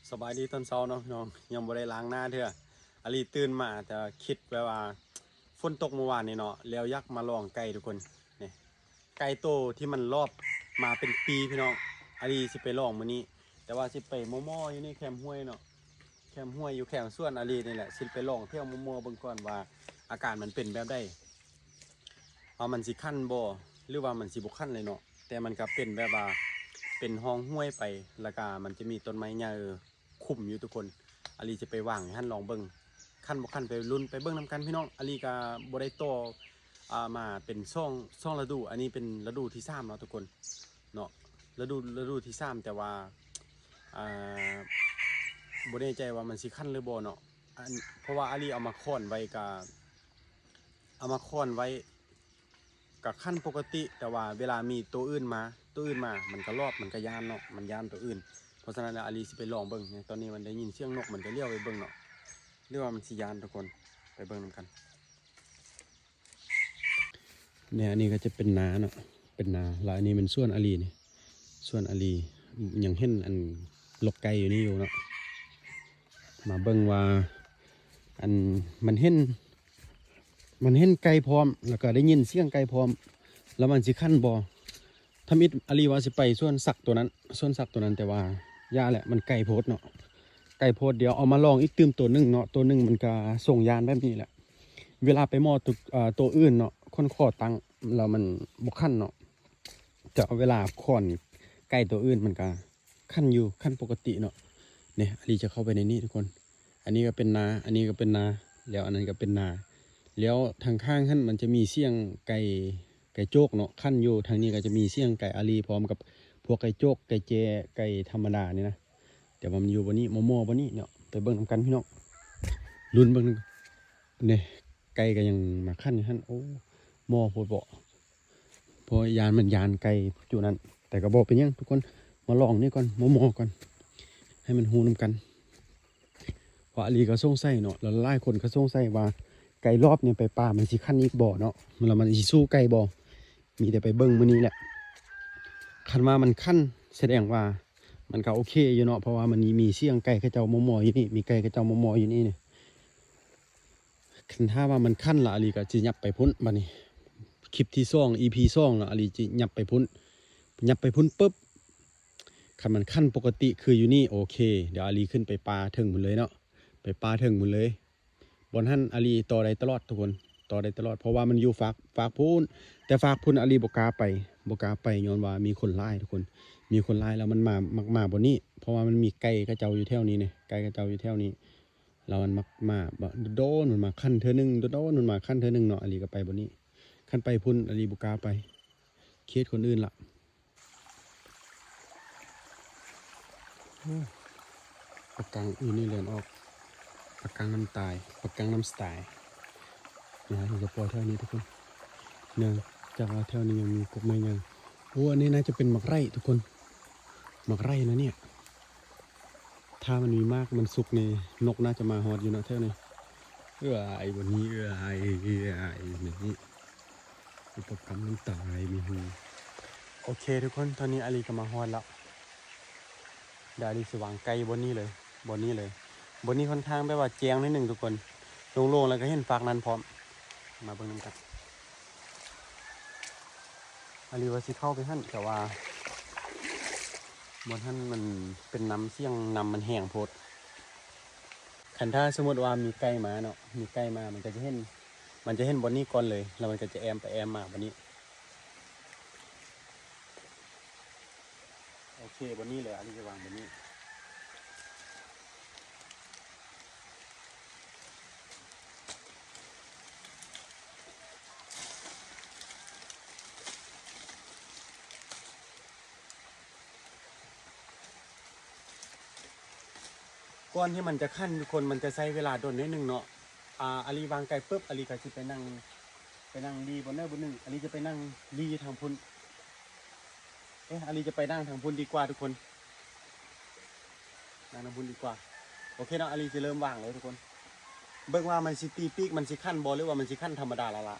ສະບາຍດີຕອນເຊົ້າເນາະພີ່ນ້ອງ, ຍັງບໍ່ໄດ້ລ້າງໜ້າເທື່ອ. ອາລີຕື່ນມາ ແຕ່ຄິດແບບວ່າຝົນຕົກມື້ວານນີ້ເນາະ, ແລ້ວຢາກມາລອງໄກ່ທຸກຄົນ. ນີ້ ໄກ່ໂຕທີ່ມັນລອບມາເປັນປີພີ່ນ້ອງ, ອາລີຊິໄປລອງມື້ນີ້. ແຕ່ວ່າຊິໄປມໍ່ໆຢູ່ນີ້ແຄມຫ້ວຍເນາະ, ແຄມຫ້ວຍຢູ່ແຄມສວນອາລີນີ້ແຫຼະ. ຊິໄປລອງແຖວມໍ່ໆເບິ່ງກ່ອນວ່າອາການມັນເປັນແບບໃດ, ວ່າມັນຊິຄັນບໍ່ ຫຼືວ່າມັນຊິບໍ່ຄັນເລີຍເນາະ. ແຕ່ມັນກະເປັນແບບວ່າເປັນຮ່ອງຫ້ວຍໄປ, ແລ້ວກະມັນຈະມີຕົ້ນໄມ້ໃຫຍ່ຄຸມຢູ່ທຸກຄົນ. ອາລີຈະໄປວາງຢູ່ຫັ້ນລອງເບິ່ງ, ຄັນບໍ່ຄັນໄປລຸ້ນໄປເບິ່ງນຳກັນພີ່ນ້ອງ. ອາລີກະບໍ່ໄດ້ຕໍ່ ອ່າ ມາເປັນສອງ ສອງລະດູ, ອັນນີ້ເປັນລະດູທີສາມເນາະທຸກຄົນເນາະ, ລະດູ ລະດູທີສາມ. ແຕ່ວ່າ ອ່າ ບໍ່ແນ່ໃຈວ່າມັນຊິຄັນຫຼືບໍ່ເນາະ, ອັນ ເພາະວ່າອາລີເອົາມາຄ້ອນໄວ້ກະ ເອົາມາຄ້ອນໄວ້ ກະຄັນປົກກະຕິ, ແຕ່ວ່າເວລາມີໂຕອື່ນມາ ໂຕອື່ນມາ ມັນກະລອບ ມັນກະຢ້ານເນາະ, ມັນຢ້ານໂຕອື່ນ. ເພາະສະນັ້ນແລ້ວ ອາລີຊິໄປລອງເບິ່ງ. ຕອນນີ້ມັນໄດ້ຍິນສຽງນົກ ມັນກະຫຼຽວໄປເບິ່ງເນາະ, ຫຼືວ່າມັນຊິຢ້ານທຸກຄົນ. ໄປເບິ່ງນຳກັນ. ແນວອັນນີ້ກະຈະເປັນນາເນາະ, ເປັນນາ. ແລ້ວອັນນີ້ແມ່ນສວນອາລີນີ້, ສວນອາລີ ຍັງເຫັນອັນລົກໄກ່ຢູ່ນີ້ຢູ່ເນາະ. ມາເບິ່ງວ່າ ອັນ ມັນເຫັນ ມັນເຫັນໄກ່ພ້ອມ ແລ້ວກະໄດ້ຍິນສຽງໄກ່ພ້ອມ, ແລ້ວມັນຊິຄັນບໍ່? ທຳອິດອາລີວ່າຊິໄປສວນສັກໂຕນັ້ນ ສວນສັກໂຕນັ້ນ, ແຕ່ວ່າຢ່າແຫຼະ ມັນໄກໂພດເນາະ, ໄກໂພດ. ດຽວເອົາມາລອງອີກຕື່ມໂຕໜຶ່ງເນາະ, ໂຕໜຶ່ງມັນກະຊົງຢ້ານແບບນີ້ແຫຼະ. ເວລາໄປໝໍ້ໂຕ ເອີ ໂຕອື່ນເນາະ, ຄົນຂໍຕັ້ງແລ້ວມັນບໍ່ຄັນເນາະ, ແຕ່ເວລາຄ້ອນໄກ່ໂຕອື່ນມັນກະຄັນຢູ່ ຄັນປົກກະຕິເນາະ. ນີ້ ອາລີຈະເຂົ້າໄປໃນນີ້ທຸກຄົນ. ອັນນີ້ກະເປັນນາ ອັນນີ້ກະເປັນນາ ແລ້ວອັນນັ້ນກະເປັນນາ. ແລ້ວທາງຂ້າງຫັ້ນມັນຈະມີສຽງໄກ່ ໄກ່ໂຈກເນາະ ຄັນຢູ່. ທາງນີ້ກະຈະມີສຽງໄກ່ອາລີ ພ້ອມກັບພວກໄກ່ໂຈກ ໄກ່ແຈ້ ໄກ່ທຳມະດານີ້ນະ. ແຕ່ວ່າມັນຢູ່ບ່ອນນີ້ ໝໍ່ໆບ່ອນນີ້ເນາະ, ໄປເບິ່ງນຳກັນພີ່ນ້ອງ, ລຸ້ນເບິ່ງ. ນີ້ ໄກ່ກະຍັງມາຄັນຢູ່ຫັ້ນ. ໂອ້ ໝໍ່ໂພດເບາະ, ເພາະຢ້ານມັນຢ້ານໄກ່ຈຸນັ້ນ. ແຕ່ກະບໍ່ເປັນຫຍັງທຸກຄົນ, ມາລອງນີ້ກ່ອນ ໝໍ່ໆກ່ອນ ໃຫ້ມັນຮູ້ນຳກັນ. ເພາະອາລີກະສົງໄສເນາະ, ແລ້ວຫຼາຍຄົນກະສົງໄສວ່າໄກ່ລອບນີ້ໄປປ່າມັນຊິຄັນອີກບໍ່ເນາະ, ແລ້ວມັນຊິສູ້ໄກ່ບໍ່? ມີແຕ່ໄປເບິ່ງມື້ນີ້ແຫຼະ. ຄັນວ່າມັນຄັນ ສະແດງວ່າມັນກະໂອເຄຢູ່ເນາະ, ເພາະວ່າມັນມີສຽງໄກ່ເຂົາເຈົ້າມໍ່ໆຢູ່ນີ້, ມີໄກ່ເຂົາເຈົ້າມໍ່ໆຢູ່ນີ້. ຄັນຖ້າວ່າມັນຄັນລະ ອາລີກະຊິຫຍັບໄປພຸ້ນບາດນີ້. ຄລິບທີສອງ ອີພີສອງລະ ອາລີຊິຫຍັບໄປພຸ້ນ, ຫຍັບໄປພຸ້ນປຶບ ຄັນມັນຄັນປົກກະຕິຄືຢູ່ນີ້ ໂອເຄ, ດຽວອາລີຂຶ້ນໄປປ່າເທິງພຸ້ນເລີຍເນາະ, ໄປປ່າເທິງພຸ້ນເລີຍ. ບ່ອນຫັ້ນອາລີຕໍ່ໄດ້ຕະຫຼອດທຸກຄົນ, ຕໍ່ໄດ້ຕະຫຼອດ ເພາະວ່າມັນຢູ່ຟາກ ຟາກພຸ້ນ. ແຕ່ຟາກພຸ້ນອາລີບໍ່ກ້າໄປ ບໍ່ກ້າໄປ ຍ້ອນວ່າມີຄົນຫຼາຍທຸກຄົນ, ມີຄົນຫຼາຍແລ້ວມັນມາ ມັກມາບ່ອນນີ້ ເພາະວ່າມັນມີໄກ່ເຂົາເຈົ້າຢູ່ແຖວນີ້ເນາະ, ໄກ່ເຂົາເຈົ້າຢູ່ແຖວນີ້. ແລ້ວມັນມັກມາ ໂດນໆ ມັນມາຄັນເທື່ອໜຶ່ງ, ໂດນໆ ມັນມາຄັນເທື່ອໜຶ່ງເນາະ, ອາລີກະໄປບ່ອນນີ້. ຄັນໄປພຸ້ນ ອາລີບໍ່ກ້າໄປ ເຂດຄົນອື່ນລະ. ໂອ້ ປາກກັງອີ່ນີ້ແລ່ນອອກ, ປາກກັງນ້ຳຕາຍ ປາກກັງນ້ຳສະຕາຍ. ເຮົາຈະປ່ອຍແຖວນີ້ທຸກຄົນ, ເນື່ອງຈາກວ່າແຖວນີ້ຍັງມີກົກໄມ້ໃຫຍ່. ໂອ້ ອັນນີ້ໜ້າຈະເປັນໝາກໄຣທຸກຄົນ, ໝາກໄຣນະເນຍ. ຖ້າມັນມີໝາກ ມັນສຸກນີ້ ນົກໜ້າຈະມາຮອດຢູ່ເນາະແຖວນີ້. ເອື້ອຍ ບ່ອນນີ້ ເອື້ອຍ ເອື້ອຍ ນີ້ ອຸປະກຳນ້ຳຕາຍມີຮູ. ໂອເຄທຸກຄົນ, ຕອນນີ້ອາລີກະມາຮອດລະ. ດຽວອາລີຊິວາງໄກ່ບ່ອນນີ້ເລີຍ, ບ່ອນນີ້ເລີຍ. ບ່ອນນີ້ຄ່ອນຂ້າງແບບວ່າແຈ້ງໜ້ອຍໜຶ່ງທຸກຄົນ, ໂລ່ງໆ ແລ້ວກະເຫັນຟາກນັ້ນພ້ອມ. ມາເບິ່ງນຳກັນ. ອາລີວ່າຊິເຂົ້າໄປຫັ້ນ ແຕ່ວ່າບ່ອນຫັ້ນມັນເປັນນ້ຳ ສຽງນ້ຳມັນແຮງໂພດ. ຄັນຖ້າສົມມຸດວ່າມີໄກ່ມາເນາະ, ມີໄກ່ມາ ມັນກະຈະເຫັນ ມັນຈະເຫັນບ່ອນນີ້ກ່ອນເລີຍ, ແລ້ວມັນກະຈະແອມໄປແອມມາບ່ອນນີ້. ໂອເຄ ບ່ອນນີ້ເລີຍ, ອາລີຈະວາງບ່ອນນີ້. ກ່ອນທີ່ມັນຈະຂັນທຸກຄົນ ມັນຈະໃຊ້ເວລາດົນໜ້ອຍໜຶ່ງເນາະ. ອາ ອາລີວາງໄກ່ປຶບ ອາລີກະຊິໄປນັ່ງ ໄປນັ່ງລີບ່ອນໃດບ່ອນໜຶ່ງ. ອາລີຈະໄປນັ່ງລີຢູ່ທາງພຸ້ນ. ເອະ ອາລີຈະໄປນັ່ງທາງພຸ້ນດີກວ່າທຸກຄົນ, ນັ່ງທາງພຸ້ນດີກວ່າ. ໂອເຄເນາະ, ອາລີຈະເລີ່ມວາງເລີຍທຸກຄົນ. ເບິ່ງວ່າມັນຊິຕີປີກ ມັນຊິຂັນບໍ່ ຫຼືວ່າມັນຊິຂັນທຳມະດາລະລະ.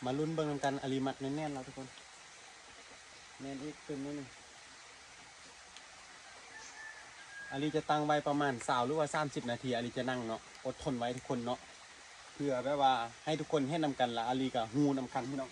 ມາລຸ້ນເບິ່ງນຳກັນ ອາລີມັດແໜ້ນໆແລ້ວທຸກຄົນ. ແໜ້ນອີກຕື່ມໜ້ອຍໜຶ່ງ. ອາລີຈະຕັ້ງໄວ້ປະມານຊາວ ຫຼືວ່າສາມສິບນາທີ ອາລີຈະນັ່ງເນາະ. ອົດທົນໄວ້ທຸກຄົນເນາະ ເພື່ອແບບວ່າໃຫ້ທຸກຄົນເຫັນນຳກັນ ແລະ ອາລີກໍຮູ້ນຳກັນພີ່ນ້ອງ.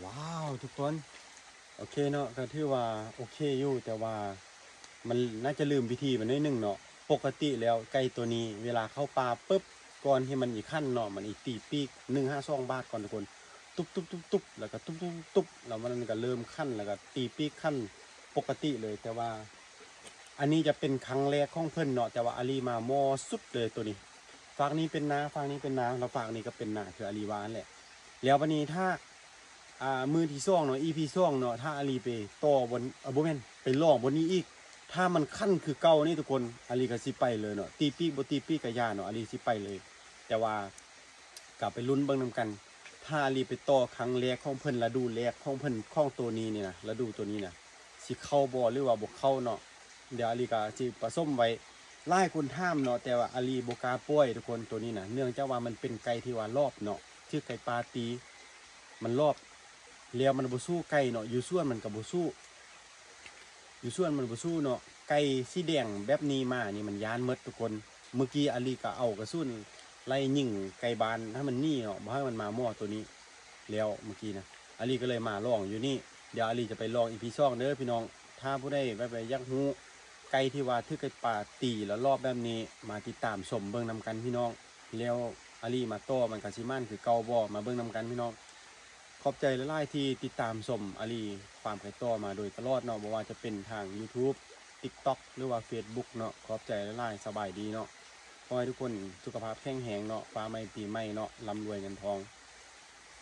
ວ້າວ ທຸກຄົນ ໂອເຄເນາະ ກໍຖືວ່າໂອເຄຢູ່ ແຕ່ວ່າມັນໜ້າຈະລືມວິທີມັນໜ້ອຍໜຶ່ງເນາະ. ປົກກະຕິແລ້ວໄກ່ໂຕນີ້ເວລາເຂົ້າປ່າປຶບ ກ່ອນທີ່ມັນອີຄັນເນາະ ມັນອີຕີປີກ ໜຶ່ງຫາສອງບາດກ່ອນທຸກຄົນ ຕຸບໆໆໆ ແລ້ວກໍຕຸບໆໆ ແລ້ວມັນກໍເລີ່ມຄັນ ແລ້ວກໍຕີປີກຄັນປົກກະຕິເລີຍ. ແຕ່ວ່າອັນນີ້ຈະເປັນຄັ້ງແລກຂອງເພິ່ນເນາະ ແຕ່ວ່າອາລີມາໝໍ້ສຸດເລີຍໂຕນີ້. ຟາກນີ້ເປັນນາ ຟາກນີ້ເປັນນາ ແລ້ວຟາກນີ້ກໍເປັນນາ ຄືອາລີວ່າຫັ້ນແຫຼະ. ແລ້ວບັດນີ້ຖ້າ ອ່າ ມື້ທີສອງເນາະ ອີພີສອງເນາະ ຖ້າອາລີໄປຕໍ່ບ່ອນ ເອີ ບໍ່ແມ່ນ ໄປລອງບ່ອນນີ້ອີກ ຖ້າມັນຄັນຄືເກົ່ານີ້ທຸກຄົນ ອາລີກໍຊິໄປເລີຍເນາະ ຕີປີກບໍ່ຕີປີກກໍຢ່າເນາະ ອາລີຊິໄປເລີຍ. ແຕ່ວ່າກໍໄປລຸ້ນເບິ່ງນຳກັນ ຖ້າອາລີໄປຕໍ່ຄັ້ງແລກຂອງເພິ່ນ ລະດູແລກຂອງເພິ່ນ ຂອງໂຕນີ້ນີ້ນະ ລະດູໂຕນີ້ນະ ຊິເຂົ້າບໍ່ ຫຼືວ່າບໍ່ເຂົ້າເນາະ. ດຽວອາລີກໍຊິປະສົມໄວ້ ຫຼາຍຄົນຖາມເນາະ ແຕ່ວ່າອາລີບໍ່ກ້າປ່ອຍທຸກຄົນ ໂຕນີ້ນະ ເນື່ອງຈາກວ່າມັນເປັນໄກ່ທີ່ວ່າລອບເນາະ ຖືກໄກ່ປ່າຕີ ມັນລອບ ແລ້ວມັນບໍ່ສູ້ໄກ່ເນາະ ຢູ່ສວນມັນກໍບໍ່ສູ້ ຢູ່ສວນມັນບໍ່ສູ້ເນາະ. ໄກ່ສີແດງແບບນີ້ມານີ້ມັນຢ້ານໝົດທຸກຄົນ. ເມື່ອກີ້ອາລີກໍເອົາກະສຸນໄລ່ຍິງໄກ່ບ້ານໃຫ້ມັນໜີເນາະ ບໍ່ໃຫ້ມັນມາໝໍ້ໂຕນີ້. ແລ້ວເມື່ອກີ້ນະ ອາລີກໍເລີຍມາລອງຢູ່ນີ້. ດຽວອາລີຈະໄປລອງອີພີສອງເດີພີ່ນ້ອງ. ຖ້າຜູ້ໃດແບບວ່າຢາກຮູ້ໄກ່ທີ່ວ່າຖືກໄກ່ປ່າຕີແລ້ວລອບແບບນີ້ ມາຕິດຕາມຊົມເບິ່ງນຳກັນພີ່ນ້ອງ. ແລ້ວອາລີມາຕໍ່ ມັນກໍຊິໝານຄືເກົ່າບໍ່ ມາເບິ່ງນຳກັນພີ່ນ້ອງ. ຂອບໃຈຫຼາຍໆທີ່ຕິດຕາມຊົມອາລີຟາມໄກ່ຕໍ່ມາໂດຍຕະຫຼອດເນາະ ບໍ່ວ່າຈະເປັນທາງ YouTube TikTok ຫຼືວ່າ Facebook ເນາະ. ຂອບໃຈຫຼາຍໆ ສະບາຍດີເນາະ. ຂໍໃຫ້ທຸກຄົນສຸຂະພາບແຂງແຮງເນາະ ຟ້າໃໝ່ປີໃໝ່ເນາະ ລ່ຳລວຍເງິນທອງ.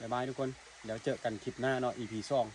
ບາຍບາຍທຸກຄົນ ດຽວເຈີກັນຄລິບໜ້າເນາະ ອີພີສອງ.